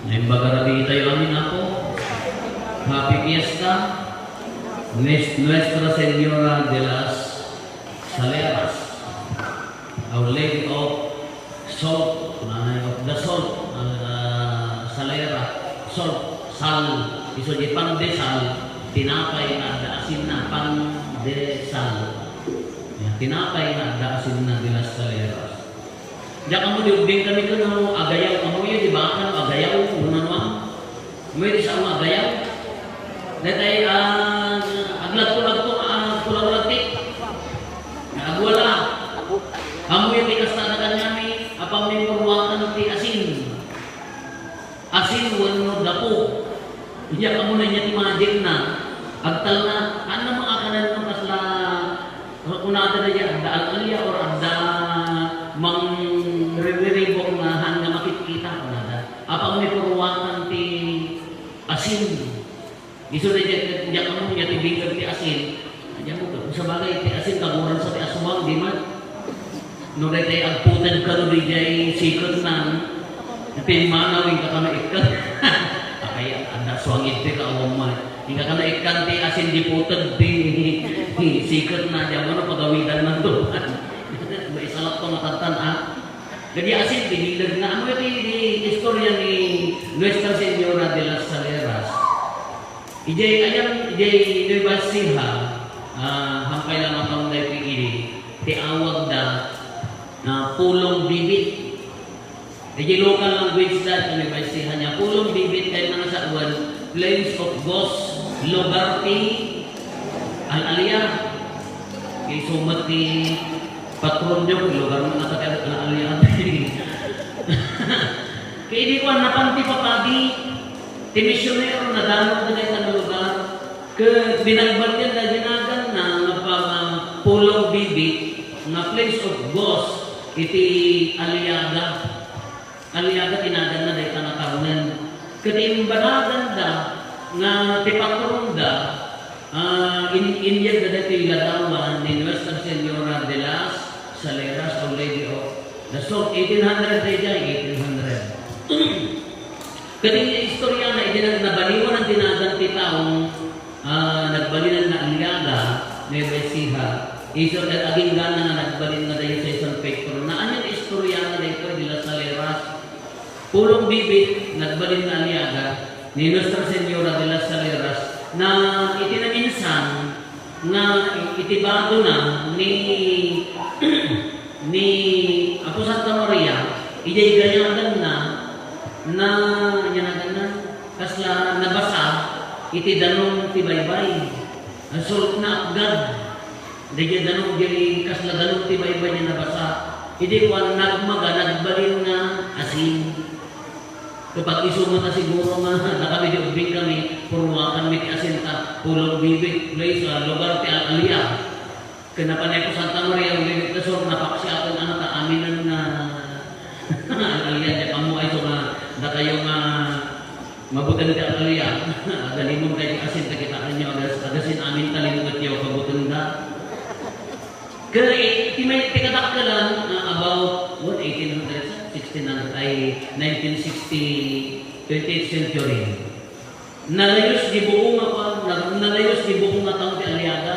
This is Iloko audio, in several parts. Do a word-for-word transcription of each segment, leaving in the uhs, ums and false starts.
Naimbag a rabii tayo amin, Apo. Happy Fiesta, Nues-, Nuestra Señora de las Saleras, Our Lady of Salt, Nanay of the Salt, ah, Salera, Salt, Sal, isu di pandesal, tinapay nga adda asinna, pandesal. Ya, tinapay nga adda asinna de las Saleras. Diak ammo, di ubbing kami ken no agayaw, ammoyo di baka no agayaw, no nano, ammoyo di sao nga agayaw. Daytay, ah, aglagto-lagto, ah, agtulagulagtik. Agwala. Ammoyo ti kasta a kaniami, a pammipuruakan ti asin. Asin wenno dapo. Diak ammo no ania ti magic na. Agtalna, ania met a kanen no kasla, kunada dayta, adda al-alia or adda mangririribok nga haan nga makitkita, kunada. A pammipuruakan ti asin. Isu dayta, diak ammo ania ti bileg ti asin. Diak ammo, sabagay, ti asin, kaguran sa ti aswang, di man. No daytay agputed kano diay siketna, pimmanaw, inka kano ikkan. Apay, adda aswang idi ka awan man. Inka kano ikkan ti asin di puted ti, ti siketna, diak ammo no pagawidanna to. Maisalak pa nga tantan, ah. Kadi asin, ti bileg na. Ammo ti, ti istorya ni Nuestra Señora de las Saleras. Idiay ayan, idiay Nueva Ecija, ah, hampay la makaon daytoy idi, ti awagda, ah, Pulong Bibit. Idiay local language da, ti Nueva Ecija nia, Pulong Bibit, ket nangasawan, place of ghost, lugar ti al-alia. Isu met ti patronyo, lugar mo na kata al-alia. Ket idi kuan, napan ti papadi, ti misionero, nadamagda dayta nga lugar, ket binagbalian da, ginaganna nga pa-, nga Pulong Bibit, nga place of ghost, iti Aliaga. Aliaga ti naganna dayta nga taonen. Ket imbanaganda nga ti patronda, ah, in-, inyegda daytoy ladawan ni Nuestra Señora de las Saleras, Our Lady of the Salt, eighteen hundred daydiay, eighteen hundred. Ket iti istoriana, idi nag-, nabaliwan ti nagan ti taong, ah, nagbalin nga Aliaga, Nueva Ecija, isu, eh, agingga nga nagbalin nga dayo sa San Pedro. Ania ti istoriana daytoy de las Saleras. Pulong Bibit, nagbalin nga Aliaga, ni Nuestra Señora de las Saleras, na iti naminsan, nga iti bado na ni, ni Apo Santa Maria, idiay gayaganna, na, ania naganna, kasla nabasa iti danum ti baybay. Salt na apgad. Daydiay danum, diay kasla danum ti baybay nga nabasa. Idi kuan, nagmaga, nagbalin nga asin. Kapag isu met a siguro nga, dakami di ubbing kami, purwakanmi ti asin ta, Pulong Bibit, place, ah, lugar ti al-alia. Ken napan ni Apo Santa Maria, Bibit, kasor, napaksiaten, ano, ta, aminen nga al-alia, diak ammo, ay, so nga, dakayo nga, mabuteng ti al-alia. Agalimon kay ti asin, ta kitaenyo, agas-, agasin amin ta lingetyo, pabutengda. Ket, eh, ti may, ti kadakkelan, ah, about, what, eighteen hundred, sixteen hundred, ay, nineteen sixty, twentieth century. Nalayus di buo nga pa, na-, nalayus di buo nga taon ti Aliaga.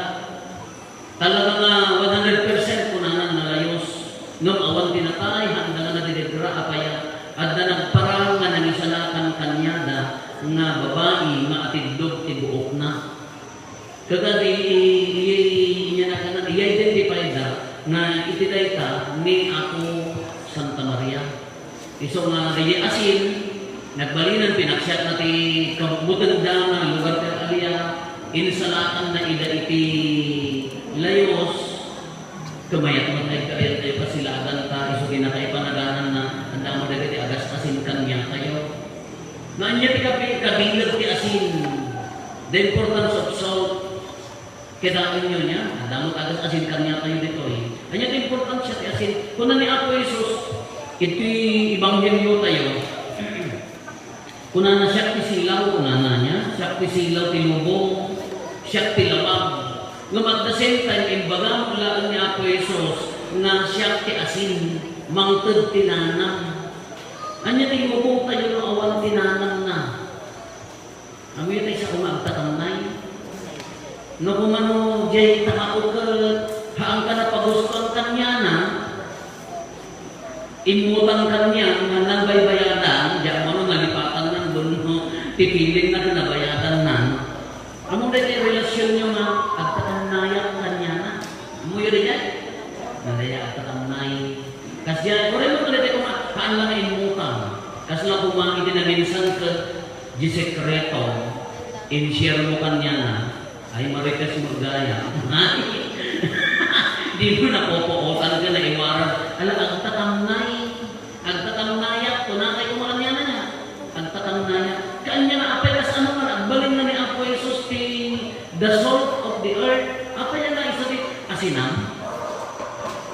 Talaga nga one hundred percent kunana nalayus. Ngem awan ti natay, haanda nga nadidedra a payag. Adda nagparang nga nangisalakan kaniada nga babai nga atiddog ti buokna. Ket adi, i-, i-, inyanakan, i-identify da nga iti dayta ni Apo Santa Maria. Isu nga daydiay asin, nagbalinan, pinaksiatna ti kabukbutengda nga lugar ti al-alia, insalakanna ida iti layus, kumayat met ay kayat tayo kasilagan ta, isu ti nakaipanagananna, anda mo dagiti agas-asin kaniatayo. No ania ti kabi-, kabileg ti asin, the importance of salt. Kitaenyo nia, anda met agas-asin kaniatayo ditoy. Ania ti importansia ti asin? Kuna ni Apo Jesus, iti ebanghelio tayo, kunana, "Siak ti silaw," kunana nia, "siak ti silaw ti lubong, siak ti labab." Ngem at the same time, imbaga met laeng ni Apo Jesus nga siak ti asin, mangted ti nanam. Ania ti lubong tayo no awan ti nanam? Ay, tao ket, haan ka na pagustuan kaniana, immutan kanian, nga nagbaybayadan, diak mano nalipatannan, wenno, pipilinna ken nabayadannan. Ammom daytoy relasionyo nga agtatamnayak kaniana? Ammoyo daytoy? Nadaya agtatamnay. Kasdiay, uray mo daytoy koma, haan lang nga immutan. Kasla koma iti naminsan ket, di sekreto, in-share mo kaniana. Ay, Marites Murgaya. Di mo napopotan ka na iwaran. Ala, agtatamnay. Agtatamnayak. Kunakay kumakanyan na niya. Agtatamnayak. Kanya na apay kas ano man, agbalin na ni Apo Jesus ti the salt of the earth. Apay na isu ti asinam?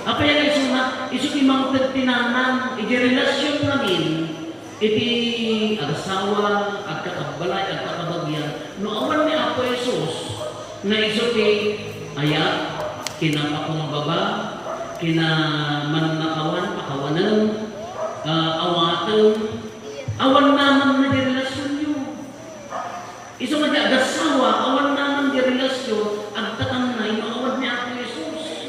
Apay na isu na? Isu ti mangted ti nanam. Iti relasyon namin. Iti agassawa, agkakabbalay, agkakabagian, no awan ni Apo Jesus, nga isu ti ayat, kinapakumbaba, kinamannakawan, pakawanen, ah, awaten, awan naman na di relasyonyo. Isu nga di agassawa, awan naman di relasyon, agtatamnay no awan ni Apo Jesus.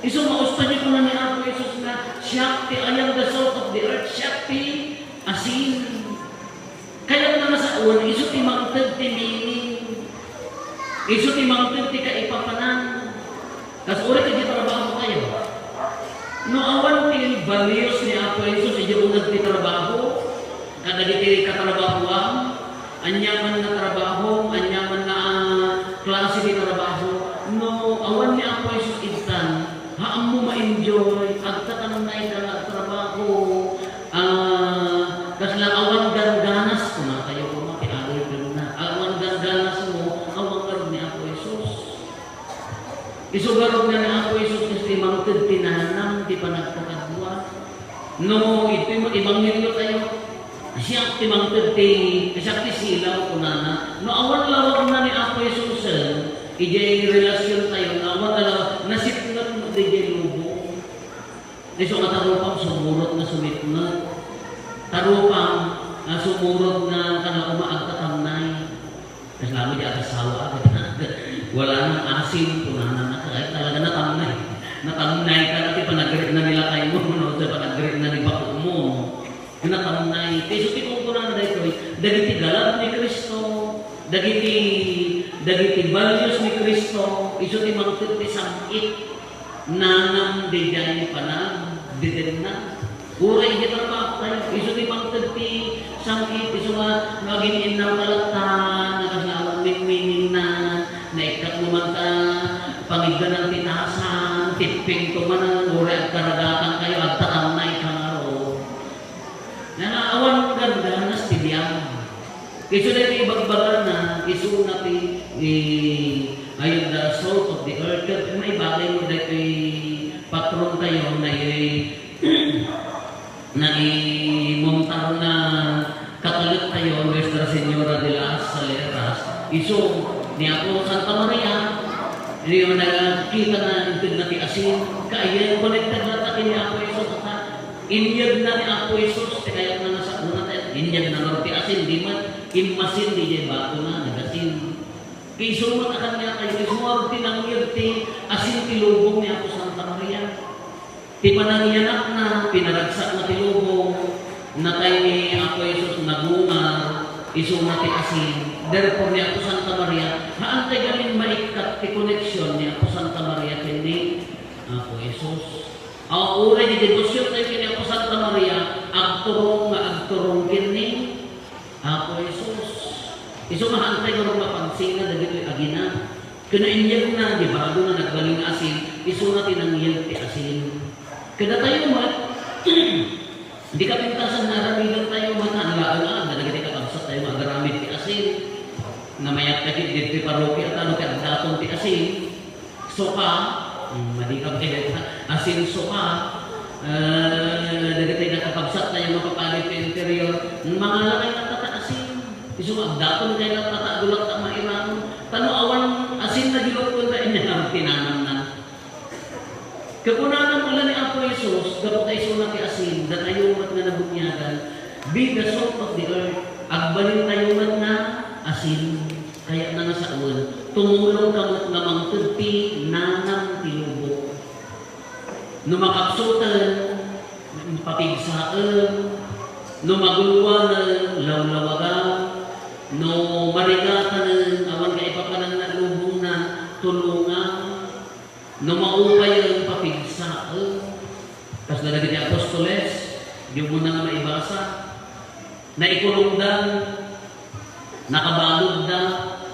Isu nga usto di kuna ni Apo Jesus nga, "Siak ti, I am the salt of the earth," siak ti asin. Kayat nga nasaon, isu ti mangted ti meaning. Isu ti mangted ti kaipapanan. Kas uray iti trabaho kayo. No awan ti values ni Apo Jesus, iti uneg ti trabaho, kadagiti katrabahoam, aniaman nga trabaho, aniaman nga, ah, klase ti trabaho, no awan ni Apo Jesus itdan, haanmo ma-enjoy, agtatamnay ka nga agtrabaho, ah, kasla awan gangganas, kunatayo koma ti adal kenna, awan gangganasmo, awan ngarud ni Apo Jesus. Isu ngarud nga ni Apo Jesus, isu ti mangted ti nanam ti panagkakadua. No, iti ebanghelio tayo, siak ti mangted ti, siak ti silaw, kunana. No awan lawagna ni Apo Jesus, idiay relasyon tayo, no awan lawag, nasipnget met idiay lubong. Isu nga tarupam, sumurot nga sumitnget. Tarupam, ah, sumurot nga, kana, uma, agtatamnay. Kasla mo di agassawa, wala nang asin, kunana na, kay talaga natamnay. Natamnay ka na ti panagrit na ni lakay mo, no, sa panagrit na ni bako mo. Natamnay. Kay isu ti kunkunana daytoy, dagiti galad ni Cristo, dagiti, dagiti values ni Cristo, isu ti mangted ti sam-it. Nanam didiay panagdidenna. Uray iti trabaho tayo, isu ti mangted ti sam-it, isu nga no agin-innaw ka latta, nagasawan mingmingingna, naikkat mo man ta, pangigganan ti tasan, tipping to manen, uray agkaragatan kayo, agtatamnay ka ngarud. Nga awan gangganas ti biag. Isu daytoy ibagbagana, isuna ti, eh, I am the salt of the earth. Ket maibagay mo daytoy patron tayo, na, eh, naimontar na katolik tayo, Nuestra Señora de las Saleras. Isu ni Apo Santa Maria, isu nakita na inted na ti asin, kaya connected na ta ni Apo Jesus. Inyegna ni Apo Jesus ti kayatna nga saona, ta inyegna ngarud ti asin, di met immasin diay batona, nagasin. Isu met a kaniatayo, isu ngarud ti nangyeg ti asin ti lubong ni Apo Santa Maria. Ti panangiyanakna, pinaragsakna ti lubong, natay ni Apo Jesus, nagungar, isuna ti asin. Therefore, ni Apo Santa Maria, haantay gamin maikkat ti connection ni Apo Santa Maria ken ni Apo Jesus. Aw, uray ti debosion tayo ken ni Apo Santa Maria, agturong nga agturong ken ni Apo Jesus. Isu nga haantay nga mapagsina dagitoy agina. Ken no inyegna, di bado nga nagbalin nga asin, isuna ti nangyeg ti asin. Kadatayo met, di kapintasan nga aramidan tayo met, haan laeng nga dagiti kakabsat tayo nga agaramid ti asin. Namayat ta ketdi ditoy parokya, ta no ti agdaton ti asin, suka, mm, madi ka ba, asin, suka, eh, dagiti kakabsat tayo nga papadi ti interior, mangalakay latta ta asin. Isu nga agdaton kay latta ta, adu latta mairam. Ta no awan asin, nagilot ko na inya nga tinanamnan. Kakunana met la ni Apo Jesus, gapu ta isuna ti asin, datayo met nga nabuniagan, be the salt of the earth. Agbalin tayo met nga asin. Kayatna nga sawen, tumulong ka met nga mangted ti No makapsuten, papigsaen. No magulwanen, lawlawagan. No marigatanen, awan kaipapanan nga lubongna, tulongan. No maupayen, papigsaen. Kasla dagiti apostoles, di mo na nga maibasa. Naikulongdan, nakabaludda,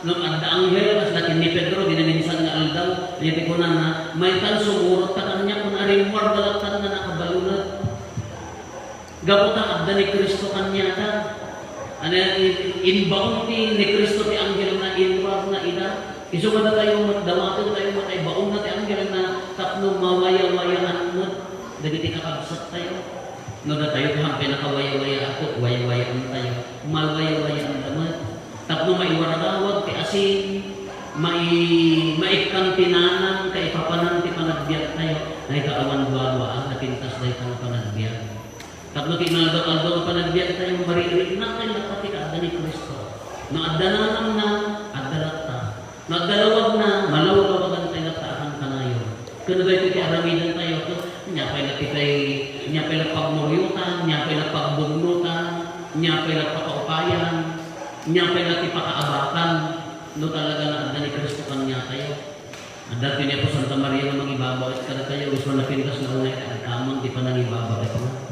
ngem adda anghel, kasla ken ni Pedro, dina minsan nga aldaw, iti kunana, "Maytan, sumurot ta kaniak, kun arimmuar, balaktan nga nakabalunet." Gapu ta adda ni Cristo kaniada. Ano, in-, inbaon ti ni Cristo ti anghel na inruarna ida. Isu nga datayo met, dawaten tayo met, ay baonna ti anghel na tapno mawayawayaan met dagiti kakabsat tayo. No datayo ti hampay nakawayawayaat, wayawayaan tayo. Malwayawayaan da met. Tapno maiwaragawag ti asin, mai-, maikkan ti nanang kaipapanan ti panagbiag tayo. Ay, kaawan duadua a napintas dayta nga panagbiag. Tapno ti inaldaw-aldaw nga panagbiag tayo, maririkna tayo latta ti kaadda ni Cristo. No adda nanamna, adda latta. No adda lawagna, malawlawagan tayo latta a kanayon. Ken daytoy ti aramiden tayo, ket nia pay la ti kay, nia pay la pagmuriotan, nia pay la pagbugnotan, nia pay la pakaupayan, nia pay la ti pakaabakan. No talaga nga adda ni Cristo kaniatayo. Adda ti ni Apo Santa Maria nga mangibabaet kadatayo, isu a napintas nga unay ti agkamang ti panangibabaetna.